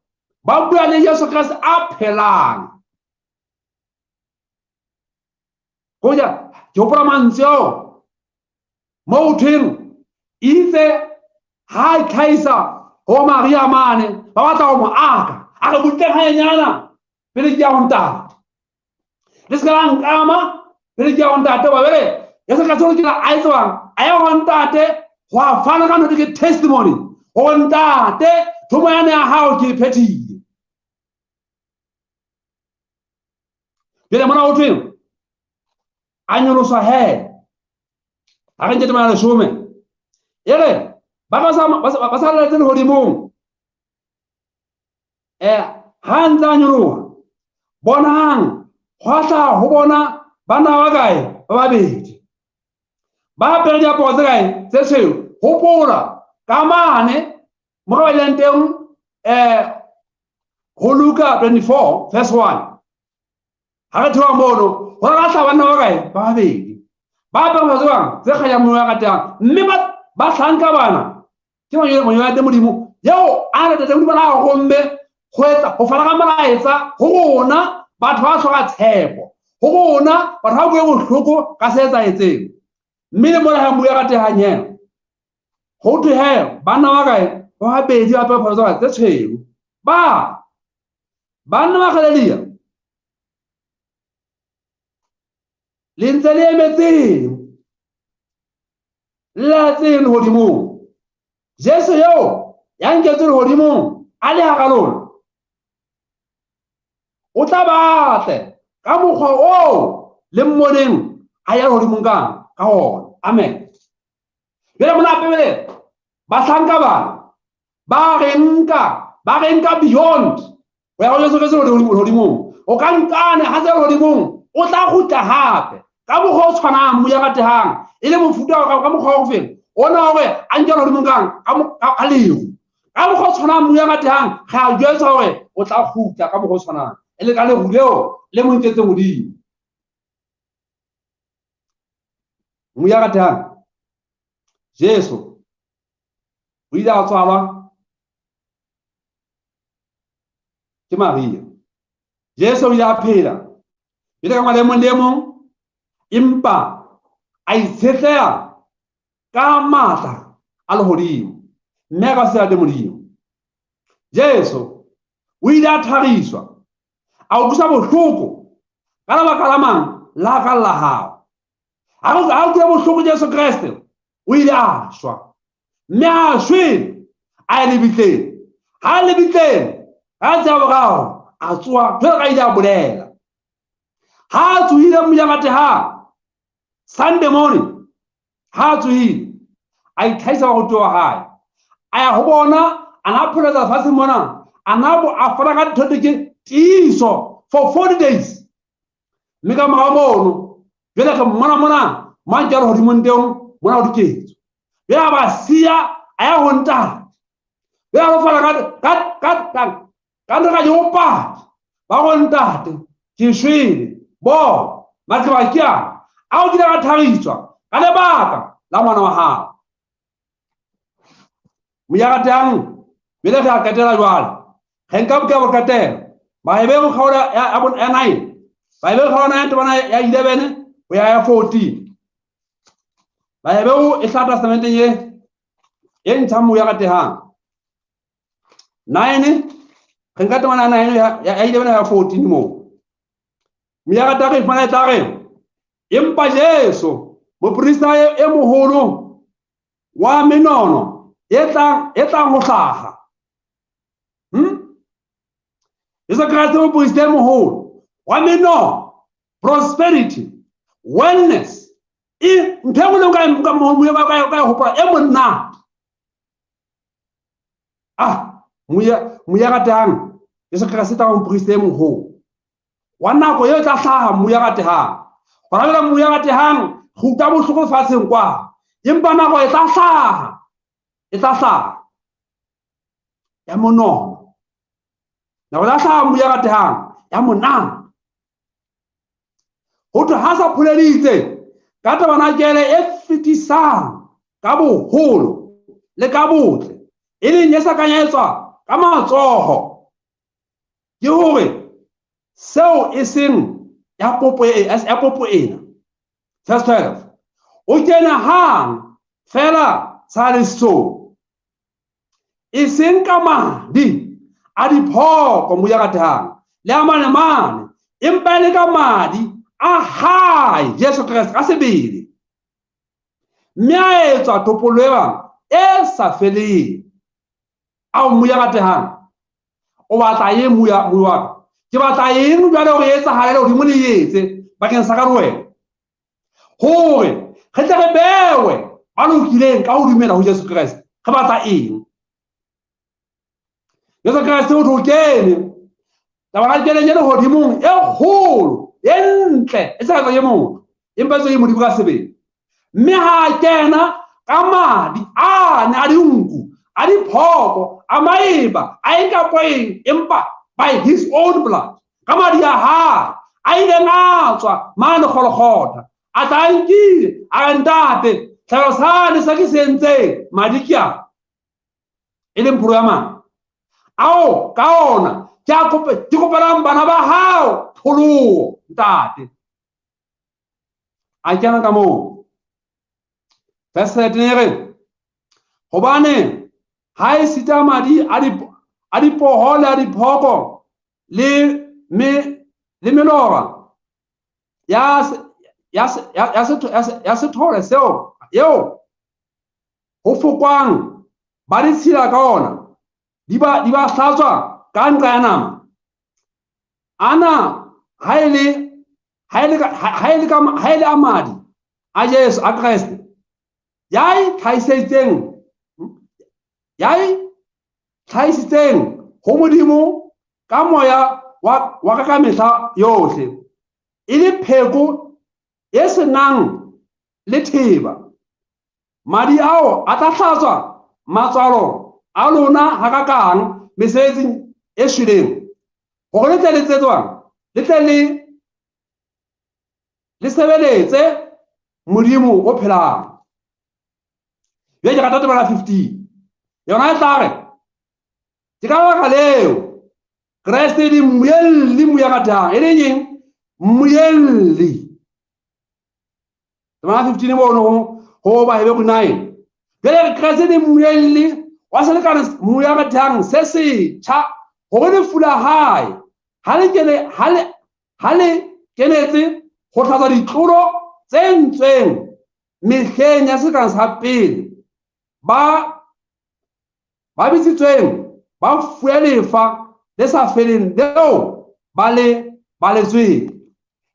[SPEAKER 2] ba bua le Jesu Kreste a phelang. Koja ke hopola mantswe ao mo thweng itse ha itlhaisa ho Maria mane ba batla ho mo aka a re butle hanyenyana pele ke ya ho ntate. Le se ka la nkama pele ke ya ho ntate ba bele Jesu Kreste o lokela a etswang a ya ho ntate ho a fana ka ntho ke testimony ho ntate thomo yane ya hao ke e phethile. Jwale mona ho thweng a nyoloswa he a re nke temana 10 e re ba sa letse lehodimong ha ntse a nyoloha bonang hwa hlaha ho bona banna ba kae ba babedi ba apere diaparo tse kae tse tshweu. Hopola ka mane mo re baleng teng ho Luka 24 verse 1 ha re theoha mono ho re hlaha banna ba kae ba babedi ba apere diaparo tse bang tse kganyang moya ratehang mme ba hlanka bana ke monywa ya Modimo eo a re tate Modimo la romme ho etsa ho fana ka molaetsa ho rona batho ba hloka tshepo ho rona batho ba bue bohloko ka se etsahetseng. Mme le mona ha moya ratehang yena ho thwe he banna ba kae ba babedi ba apere diaparo tse tshweu ba banna ba Galelia le ntse le emetseng le latseng lehodimong. Jesu eo ya nketswe lehodimong a le hara lona o tla batle ka mokgwa oo le mmoneng a ya lehodimong ka ona. Amen. Jwale mona pele bahlanka bana ba re nka beyond ho ya ho Jesu Kreste lehodimong. O ka nkane ha se lehodimong o tla kgutla hape ka mokgwa o tshwanang moya ratehang e le mofuta ka mokgwa o feng ona hore a nke lehodimong ka leru ka mokgwa o tshwanang moya ratehang re a jwetsa hore o tla kgutla ka mokgwa o tshwanang e le ka leru leo le mo nketseng hodimo. Moya ratehang Jesu o ile a tswalwa ke Maria. Jesu o ile a phela e le ka ngwana e mong le e mong empa a itshetleha ka matla a lehodimo mme a ka se rate Modimo. Jesu o ile a thariswa a utlwisa bohloko ka lebaka la mang la ka la hao. Ha utlwa bohloko Jesu Kreste o ile a shwa mme a shwele a ye lebitleng. Ha lebitleng ka tsa boraro a tsoha jwalo ka ile a bolela. Ha a tsohile moya ratehang Sunday morning ha a tsohile a itlhahisa barutuwa ba hae a ya ho bona a na pholetsa lefatsheng mona a na a fana ka ntho ke tiiso for 40 days. Mme ka morao mono jwale re mmona mona mang ke lehodimong teng mona ho Diketso. Jwale a ba siya a ya ho ntate. Jwale a lo fana ka ntho ka jeopadi ba go ntate ke shwele bo matleba ke a ao kile ka thariswa ka lebaka la ngwana wa hao. Moya ratehang pele re a qetela jwale re nka buka ya boqetelo Baheberu kgaolo ya 9 Baheberu kgaolo ya 9 temana ya 11 ho ya ya 14. Baheberu e hlaha testamenteng ye e ntjha moya ratehang. 9 re nka temana 9 ya 11 ya 14 moo. Moya ratehang re fumana e tla re empa Jesu moprista e moholo wa menono e tlang ho hlaha. Jesu Kreste moprista e moholo wa menono, prosperity, wellness, e ntho e nngwe le nngwe ka e hopola e monate. Ah, moya ratehang Jesu Kreste tla moprista e moholo wa nako eo tla hlaha moya ratehang. Hona jwale moya ratehang re utlwa bohloko lefatsheng kwa, empa nako e tla hlaha, e tla hlaha ya monono. Nako e tla hlaha moya ratehang ya monate. Ho thwe ha sa pholeditse ka tabanakele e fetisang ka boholo le ka botle, e leng e sa kanyetswa ka matsoho, ke hore seo e seng ya popo ena. Verse 12, o kena hang fela sa lesong, e seng ka madi a diphoko moya ratehang le a manemane, empa e le ka madi a hae Jesu Kreste ka sebele, mme a etswa topollo e bang e sa feleng. Ao moya ratehang, o batla eng moya wa ka? Ke batla eng jwale hore e etsahale hodimo le etse bakeng sa ka le wena, hore re tle re bewe ba lokileng ka ho dumela ho Jesu Kreste? Re batla eng? Jesu Kreste o tlo kene tabernakeleng e lehodimong e kgolo e ntle, e sa etswa ke motho, empa e tswa ke Modimo ka sebele. Mme ha a kena ka madi ane a dinku, a diphoko, a maeba, a eng kapa eng, empa by his own blood, ka madi a hae a ileng a tswa mane Golgotha, a tla a nkile, a re ntate, tlhelo sane se ke se entseng, madi ke a e leng pholo ya madi ao ka ona ke kopelang bana ba hao pholoho, ntate. A kena ka moo. Verse 13 e re, hobane ha e sita madi a dipoho le a diphoko le melora ya sethole seo eo ho fokwang ba ditshila ka ona, di ba hlatswa ka nqa ya nama. Ana ha e le a madi a Jesu a Kreste ya itlhahisitseng ho Modimo ka moya wa ka mehla yohle, e le pheko e senang le theba. Madi ao a tla hlatswa matswalo a lona hakakang mesebetsing e shweleng, hore le tle le tsetswang, le tle le sebeletse Modimo o phelang. Jwale ke rata temana 15. Yona e tla re, ke ka lebaka leo Kreste le mmuelli moya ratehang, e leng eng? Mmuelli. Temana 15 mono ho Baheberu 9. Jwale Kreste le mmuelli wa selekane moya ratehang se setjha, hore lefu la hae ha le kenetse ho hlatswa ditlolo tse entsweng mehleng ya selekane sa pele, ba bitsitsweng ba fuwe lefa le sa feleng leo ba le baletsweng.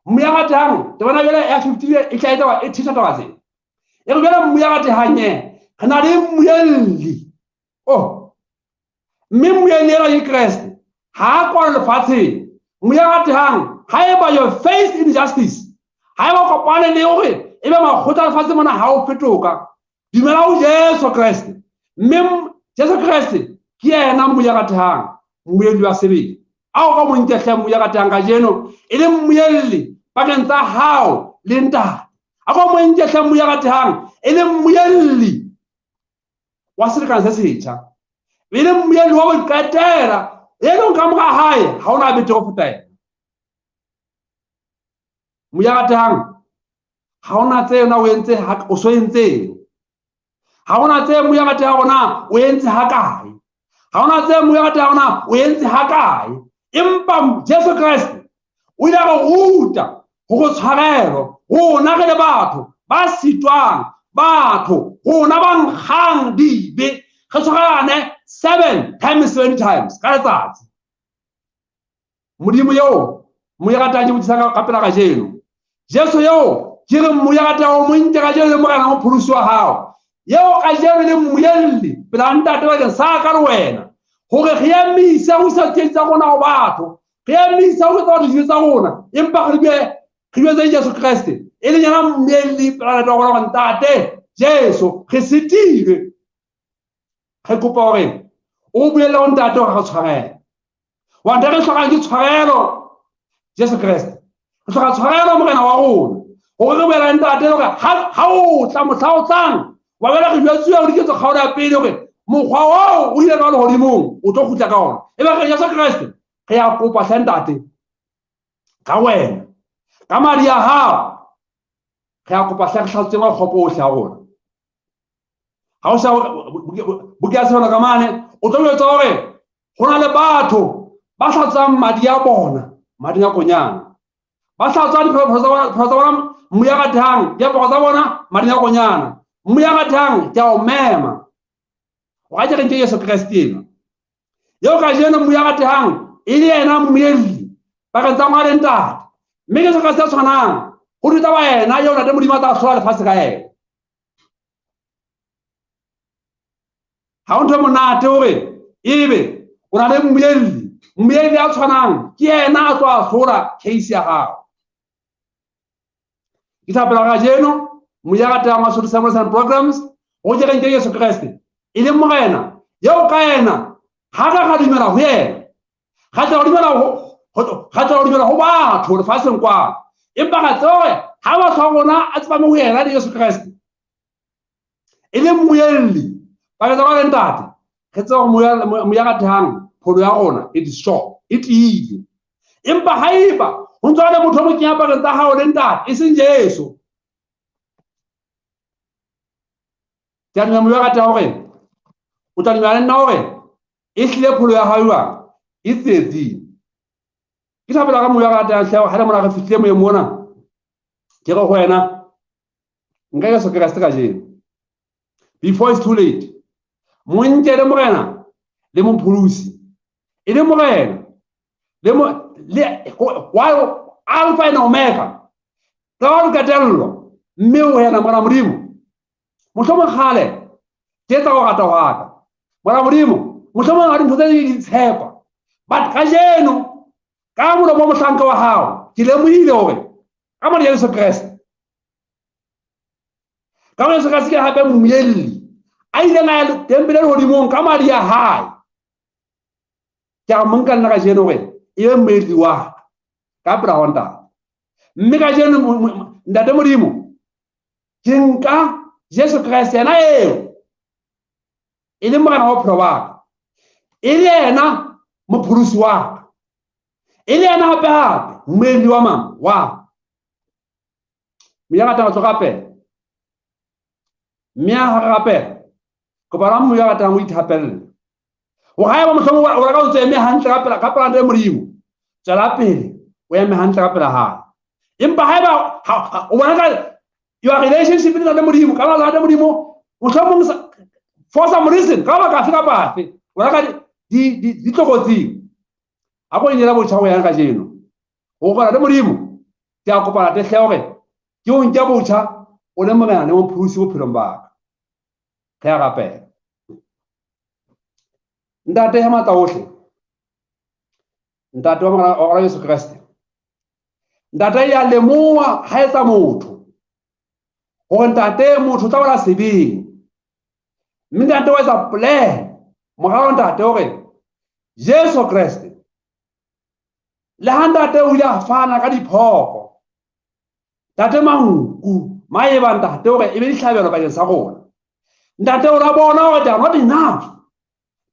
[SPEAKER 2] Moya ratehang, temana jwale ya 15 e tla e thetha taba tsena. E re jwale moya ratehang ye, re na le mmuelli. Oh, mme mmuelli ena ke Kreste, ha a kwala lefatsheng. Moya ratehang, haeba you face injustice, haeba kopane le hore ebe makgotla lefatshe mona ha o fetoka, dumela ho Jesu Kreste. Mme Jesu Kreste ke yena moya ratehang, mmuelli wa sebele. Ao ka mo nke hle moya ratehang kajeno e le mmuelli pakeng tsa hao le ntate. A ka mo nke hle moya ratehang e le mmuelli wa selekane se setjha, e le mmuelli wa ho qetela, e leng ka mora hae ha ona betere ho feta yena. Moya ratehang Ha hona tse na o entse ha o so entseng. Ha hona tse moya ratehang hore na o entse ha kae. Ha hona tse moya ratehang hore na o entse ha kae. Empa Jesu Kreste o ile a re ruta hore tshwarelo rona re le batho ba sitwang, batho rona ba nkgang dibe, re tshwarelane 7 times 7 times ka letsatsi. Modimo eo moya ratang ke botsisa ka pela kajeno. Jesu eo ke re moya ratang o mo nke kajeno le Morena mopholosi wa hao. Eo kajeno le mmuelli pela ntate bakeng sa ka le wena, hore re emise ho isa tse tsa rona ho batho, re emise ho etsa batho dibe tsa rona, empa re jwetse Jesu Kreste e leng yena mmuelli pela ntate wa rona hore ntate Jesu re sitilwe. Re kopa hore o buelle ho ntate hore re tshwarele. Wa ntate re hlokang ke tshwarelo Jesu Kreste. Re hloka tshwarelo Morena wa rona, hore re boele ntate hore ha o tla mohla o tlang, wa bona re jwetsuwa hore diketso kgaolo ya pele hore mokgwa oo o ile ka lehodimong o tlo kgutla ka ona. Ebe re Jesu Kreste re ya kopa hle ntate ka wena, ka madi a hao, re ya kopa hle re hlatswe makgopo ohle a rona. Ha o sa buka ya Tshenolo ka mane, o tlo jwetsa hore ho na le batho ba hlatswang madi a bona mading a konyana, ba hlatswa diphepho tsa bona, diphepho tsa bona moya ratehang, diaparo tsa bona mading a konyana. Moya ratehang, ke a o mema o ka kereng ke Jesu Kreste ena eo kajeno moya ratehang e le yena mmuelli pakeng tsa ngwana le ntate. Mme Jesu Kreste a tshwanang ho thwe taba yena eo ntate Modimo a tla hlola lefatshe ka yena. Ha ho ntho e monate hore ebe o na le mmuelli, mmuelli a tshwanang ke yena a tlo a hlola case ya hao. Ke thapela kajeno moya ratehang wa Sotho Samuel Programs ho kereng ke Jesu Kreste e leng Morena eo ka yena ha ka ra dumela ho yena, ra tla dumela ho batho lefatsheng kwano, empa ra tseba hore ha batho ba rona a tsepame ho yena le Jesu Kreste e leng mmuelli pakeng tsa rona le ntate, re tseba hore moya ratehang pholo ya rona it is sure, e tiile. Empa haeba ho ntse ho na le motho o mo kenya pakeng tsa hao le ntate e seng Jesu, ke a dumela moya ratehang hore o tla dumela le nna hore e hlile pholo ya hao jwang e tsietsing. Ke thapela ka moya ratehang hle ha le mona re fihlile moyeng mona, ke re ho wena nka Jesu Kreste kajeno before it's too late. Mo nke le Morena le mopholosi, e le Morena le wa Alpha and Omega, ka qetello, mme o yena Morena Modimo. Mohlomong kgale ke etsa ho rata hwa ka Morena Modimo, mohlomong ha dintho tse ding di tshepa, but kajeno ka molomo wa mohlanka wa hao ke lemohile hore ka madi a Jesu Kreste, ka Jesu Kreste ke hape mmuelli a ileng a ya tempeleng lehodimong ka madi a hae, ke a mo nka nna kajeno hore e be mmuelli wa ka pela ho ntate. Mme kajeno ntate Modimo ke nka Jesu Kreste yena eo e leng Morena wa bophelo ba ka, e le yena mopholosi wa ka, e le yena hape hape mmuelli wa mang wa moya ratang tlo rapela. Mme ha re rapela kopa la moya ratang o ithapelle hore haeba mohlomong o reka o ntse eme hantle ka pela, ka pela ntate Modimo, tswela pele o eme hantle ka pela hae. Empa haeba o bona ka your relationship le ntate Modimo, ka baka la ntate Modimo, mohlomong for some reason, ka baka afe kapa afe, o reka di tlokotsing, a ko ineela botjha ho yena kajeno. Hore ntate Modimo, ke a kopa ntate hle hore ke o nke botjha o le Morena le mopholosi bophelong ba ka. Re a rapela. Ntate ya matla ohle, ntate wa Morena wa rona Jesu Kreste, ntate ya lemoha ha etsa motho hore ntate motho o tla wela sebeng, mme ntate wa etsa plan morao ntate hore Jesu Kreste le ha ntate o ile a fana ka diphooko, ntate manku maeba ntate hore e be dihlabelo bakeng sa rona, ntate o la bona hore they are not enough.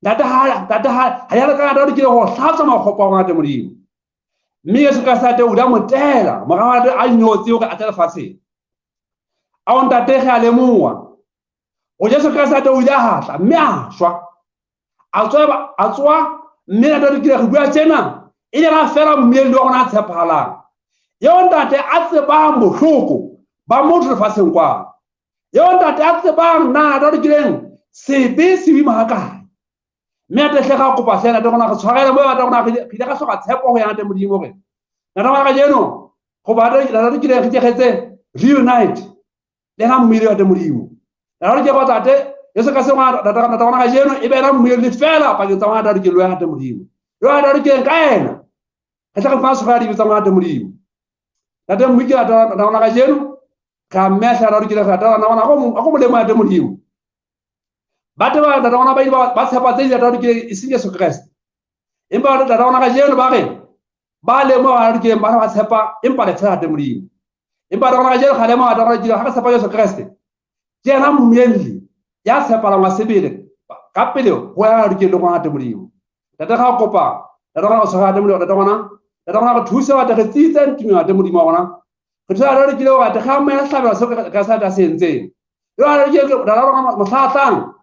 [SPEAKER 2] Ntate ha ya lekana ntate ke ho hlatswa makgopo a rona ntate Modimo. Mme Jesu Kreste ntate o ile a mo tela morao ntate a nyotse hore a tle lefatsheng. Ao ntate re a lemoha go Jesu Kreste o ile a tla mme a shwa a tswa mme ntate re kile re bua tjena e le ga fela mmuelli wa rona a tshepahalang eo ntate a tsebang bohloko ba motho lefatsheng kwano eo ntate a tsebang na ntate re kileng sebe se boima hakae mme ate hle ga kopa hle ntate rona re tshwarele mo ntate rona re ile ka hloka tshepo ho ya ntate Modimo hore ntate rona kajeno goba ntate re kile re kegetse reunite le na mmuelli wa ntate Modimo ntate re ke go tate Jesu Kreste ntate rona kajeno e be ena mmuelli fela pakeng tsa rona ntate ke lo ya ntate Modimo yo ntate re keng ka ena re tla re fa tshwarela dibe tsa rona ntate Modimo ntate Modimo ntate rona kajeno re a mmehla ntate re kile re rata rona a go molemo ntate Modimo ba te ba ntate rona ba ile ba tshepa tse ntate re kile e seng Jesu Kreste empa ntate rona kajeno ba re ba lemoga re kile ba tshepa empa le tshepa ntate Modimo empa ntate rona kajeno ga lemoga ntate rona kile ga re tshepa Jesu Kreste ke yena mmuelli ya tshepalang wa sebele ka pele go ya re kile le go ntate Modimo ntate ga kopa ntate rona go tshwara ntate Modimo ntate rona re thuse wa re tsitse tumelo ntate Modimo wa rona re thuse re kile wa ga moya hlabela se ka sa ta se entseng yo re kile ntate rona mohlatlang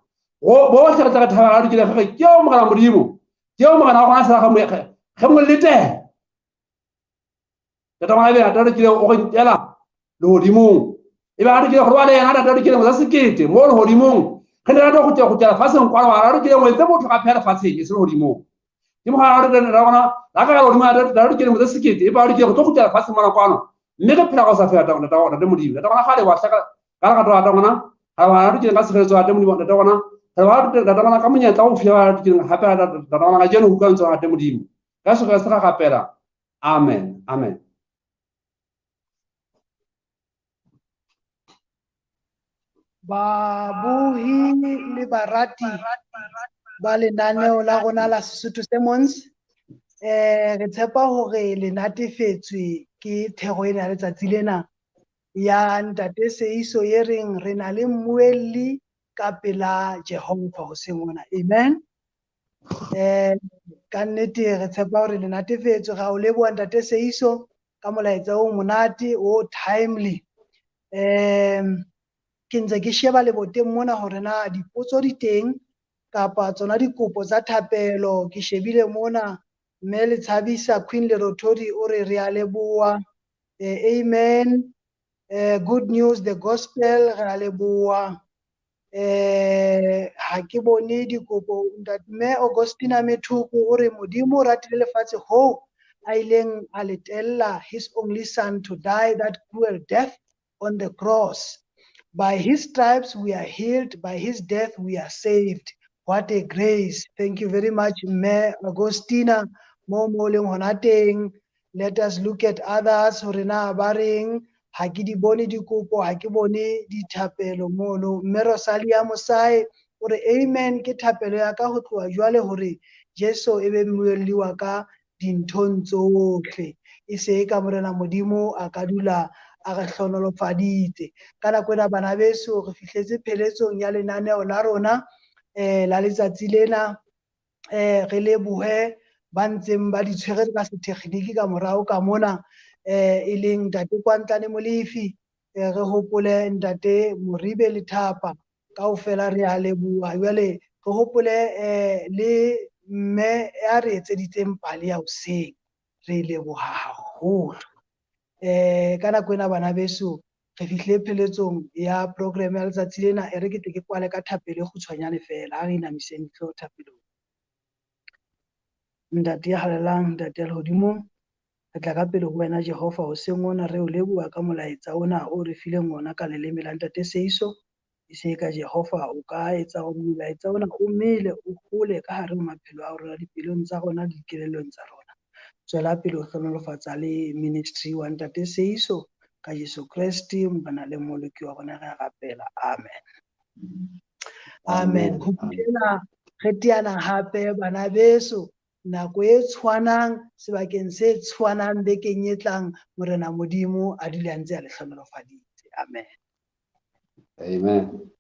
[SPEAKER 2] go bohle re tla re thabela re kile re ke o morena Modimo ke o morena wa rona sa ga mo ge mo letela ntate rona ebe ntate re kile o re nkela lehodimong e ba re kile go le yena ntate re kile mo sa sekete mo lehodimong re ne re go tla go tla lefatsheng kwano wa re kile o etse motho ga phela lefatsheng e se lehodimong ke mo ga re re rona la ka lehodimo re kile mo sa sekete e ba re kile go tlo go tla lefatsheng mona kwano mme re phela go sa fela ntate ntate Modimo ntate rona ga le wa hlaka ka re ga ntate rona ga wa re kile ka tshireletso ntate Modimo ntate rona re wa ntate rona ka monyetla o fiwa re kile gape ntate rona ga jeno go utlwa ntse ntate Modimo ka se se ga gapela amen amen.
[SPEAKER 1] Babohi le barati ba lenaneo la rona la Sesotho Sermons re tshepa hore le natefetswe ke thero ena ya letsatsi lena ya ntate Seiso e reng re na le mmuelli ka pela Jehova hoseng hona. Amen. Ka nnete re tshepa hore le natefetswe. Ra o leboha ntate Seiso ka molaetsa o monate o timely. Ke ntse ke sheba leboteng mona hore na dipotso di teng kapa tsona dikopo tsa thapelo. Ke shebile mona mme le tshabisa Queen Lerothodi o re re a leboha. Amen. Good news, the gospel, re a leboha. Ha ke bone dikopo. Mme Augustina Methoko o re Modimo o ratile lefatshe hoo a ileng a le tella his only son to die that cruel death on the cross. By his stripes we are healed, by his death we are saved. What a grace. Thank you very much, Mme Augustina. Mo mo leng hona teng. Let us look at others. Hore na ba reng. Ha ke di bone dikopo, ha ke bone dithapelo mono. Mme Rosalia Mosai o re amen, ke thapelo ya ka ho tloha jwale hore Jesu e be mmuelli wa ka dinthong tsohle. E se ka Morena Modimo a ka dula a re hlonolofaditse. Ka nako ena bana beso re fihletse pheletsong ya lenaneo la rona la letsatsi lena. Re lebohe ba ntseng ba di tshwere ka setekginiki ka morao ka mona e leng ntate Kwantlane Molefi, re hopole ntate Moribe Lethapa, kaofela re a leboha. Jwale re hopole le mme ya re etseditseng pale ya hoseng, re leboha haholo. Ka nako ena bana beso re fihlile pheletsong ya program ya letsatsi lena. E re ke tle ke kwale ka thapelo e kgutshwanyane fela, ha re inamiseng dihlooho thapelong. Ntate ya halalelang, Ntate ya lehodimong, re tla ka pele ho wena Jehova hoseng hona, re o leboha ka molaetsa ona o re fileng ona ka leleme la ntate Seiso. E se ka Jehova o ka etsa hore molaetsa ona o mele, o hole ka hare ho maphelo a rona, dipelong tsa rona, dikelellong tsa rona. Tswela pele ho hlohonolofatsa le ministry wa ntate Seiso ka Jesu Kreste Morena le Mmoloki wa rona, re a rapela. Amen. Amen. Ho fihlela re teana hape bana beso nako e tshwanang sebakeng se tshwanang bekeng e tlang, Morena Modimo a dule a ntse a le hlohonolofaditse. Amen.
[SPEAKER 2] Amen.